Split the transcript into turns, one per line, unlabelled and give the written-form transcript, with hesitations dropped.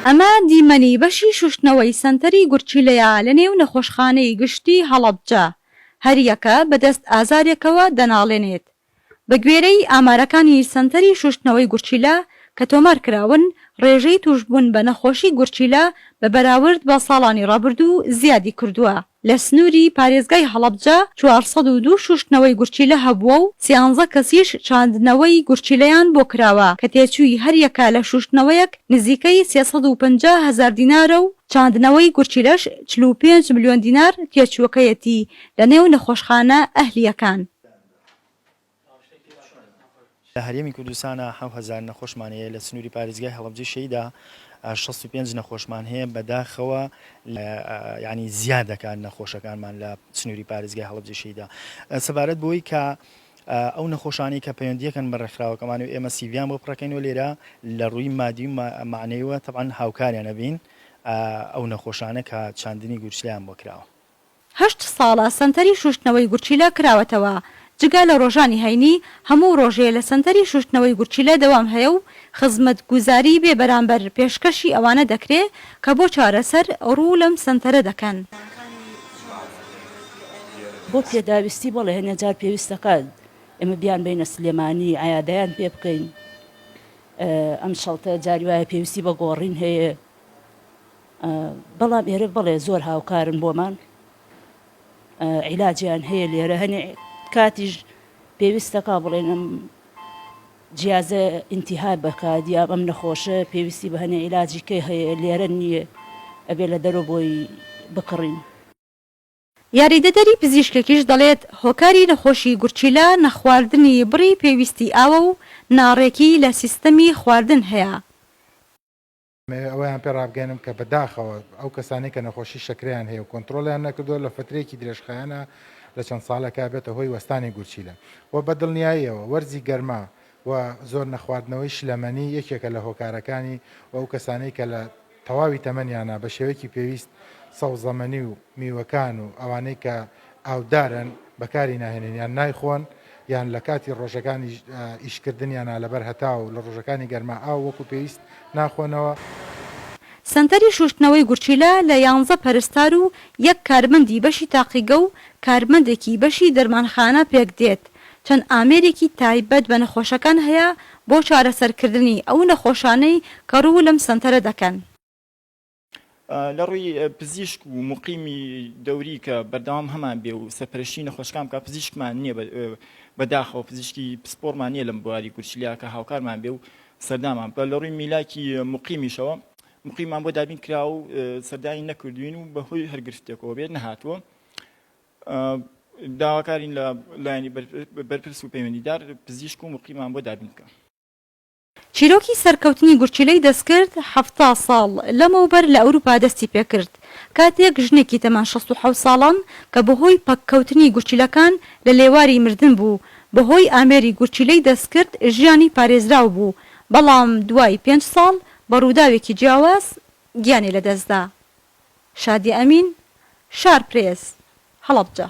ئەمە دیمەنی بەشی شوشتنەوەی سەنتەری گورچیلەیە لەنێو نەخۆشخانەی گشتی هەڵەبجە، هەریەکە بەدەست ئازارێکەوە دەناڵێنێت. بەگوێرەی ئامارەکانی سەنتەری شوشتنەوەی گورچیلە کە تۆمارکراون، ڕێژەی تووشبوون بە نەخۆشی گورچیلە بە بەراورد بە ساڵانی ڕابردوو زیادی کردووە. لە سنووری پارێزگای هەڵەبجە 402 شوشتنەوەی گورچیلە هەبووە و سیانزە کەسیش چاندنەوەی گورچیلەیان بۆ کراوە کە تێچووی هەریەکە لە شوشتنەوەیەک نزیکەی 350 هەزار دینارە و چاندنەوەی گورچیلەش 45 ملیۆن دینار تێچووەکەیەتی لەنێو نەخۆشخانە ئەهلییەکان.
لە هەرێمی کوردستانا 7000 نەخۆشمان هەیە، لە سنووری پارێزگای هەڵەبجەی شەهیدا 65 نەخۆشمان هەیە، بەداخەوە یانی زیاد دەکات نەخۆشەکانمان لە سنووری پارێزگای هەڵەبجەی شەهیدا. سەبارەت بەوەی کە ئەو نەخۆشانەی کە پەیوەندیەکەن بە ڕێکخراوەکەمان و ئێمە سیڤیان بۆ پڕەکەینەوە لێرە لە ڕووی مادی و مەعنەویەوە تەبعەن هاوکاریان ئەبین ئەو نەخۆشانە کە چاندنی گورچلەیان بۆ کراوە.
هەشت ساڵە سەنتەری شوشتنەوەی گورچیلە کراوەتەوە، جگە لە ڕۆژانی هەینی، هەموو ڕۆژێ لە سەنتەری شوشتنەوەی گورچیلە دەوام هەیە و خزمەتگوزاری بێ بەرامبەر پێشکەشی ئەوانە دەکرێ کە بۆ چارەسەر ڕوو لەم سەنتەرە دەکەن.
بۆ پێداویستی بەڵێ هەنێ جار پێویست دەکات ئێمە بیانبەینە سلێمانی عیادەیان پێ بکەین ئەم شەڵتە جاری وایە پێویستی بە گۆڕین هەیە بەڵام ئێرە بەڵێ زۆر هاوکارن بۆمان عیلاجیان هەیە لێرە هەنێ کاتیش پێویستەکە بڵێن ئەم جیازە ئینتیها بکات یا ئەم نەخۆشە پێویستی بە هەنێ عیلاجی کە هەیە لێرە نییە ئەبێ لە دەرەوە بۆی بکڕین.
یاریدەدەری پزیشکێکیش دەڵێت، هۆکاری نەخۆشی گورچیلە نەخواردنی بڕی پێویستی ئاوە و ناڕێکی لە سیستەمی خواردن هەیە.
دەمەوێت ئەوەیان پێ ڕابگەیەنم کە بەداخەوە ئەو کەسانەی کە نەخۆشی شەکرەیان هەیە و کۆنترۆڵیان نەکردووە لە فەترەیەکی درێژخایەنە لە چەند ساڵێکا بێتە هۆی وەستانی گورچیلە و بە دڵنیاییەوە وەرزی گەرما و زۆر نەخواردنەوەی شلەمەنی یەکێکە لە هۆکارەکانی و ئەو کەسانەی کە لە تەواوی تەمەنیانا بە شێوەیەکی پێویست سەوزەمەنی و میوەکان و ئەوانەی کە ئاودارن بەکاری ناهێنن یان نایخۆن یان لە کاتی ڕۆژەکانی ئیشکردنیانا لەبەر هەتاو و لە ڕۆژەکانی گەرما ئاو وەکو پێویست ناخۆنەوە.
سەنتەری شوشتنەوەی گورچیلە لە یانزە پەرستار و یەک کارمەندی بەشی تاقیگە و کارمەندێکی بەشی دەرمانخانە پێکدێت، چەند ئامێرێکی تایبەت بە نەخۆشەکان هەیە بۆ چارەسەرکردنی ئەو نەخۆشانەی کە ڕوو لەم سەنتەرە دەکەن.
لە ڕووی پزیشک و موقیمی دەوری کە بەردەوام هەمان بێ و سەرپەرشتی نەخۆشەکان بکات پزیشکمان نییە بەداخەوە پزیشکی پسپۆڕمان نییە لەم بواری گورچیلە کە هاوکارمان بێ و سەردانمان بکات لە ڕووی میلاکی موقیمیشەوە موقیمان بۆ دابین کرا و سەردانی نەکردوین و بەهۆی هەر گرفتێکەوە بێت نەهاتووە داواکارین لە لایەنی بەرپرس و پەیوەندیدار پزیشک و موقیمان بۆ دابین بکەن.
چیرۆکی سەرکەوتنی گورچیلەی دەستکرد 70 ساڵ لەمەوبەر لە ئەوروپا دەستی پێکرد، کاتێک ژنێکی تەمەن 67 ساڵان کە بەهۆی پەککەوتنی گورچیلەکان لە لێواری مردن بوو، بەهۆی ئامێری گورچیلەی دەستکرد ژیانی پارێزراو بوو، بەڵام دوای پێنج ساڵ بە ڕووداوێکی جیاواز گیانی لەدەستدا. شادیە ئەمین، شارپرێس، هەڵەبجە.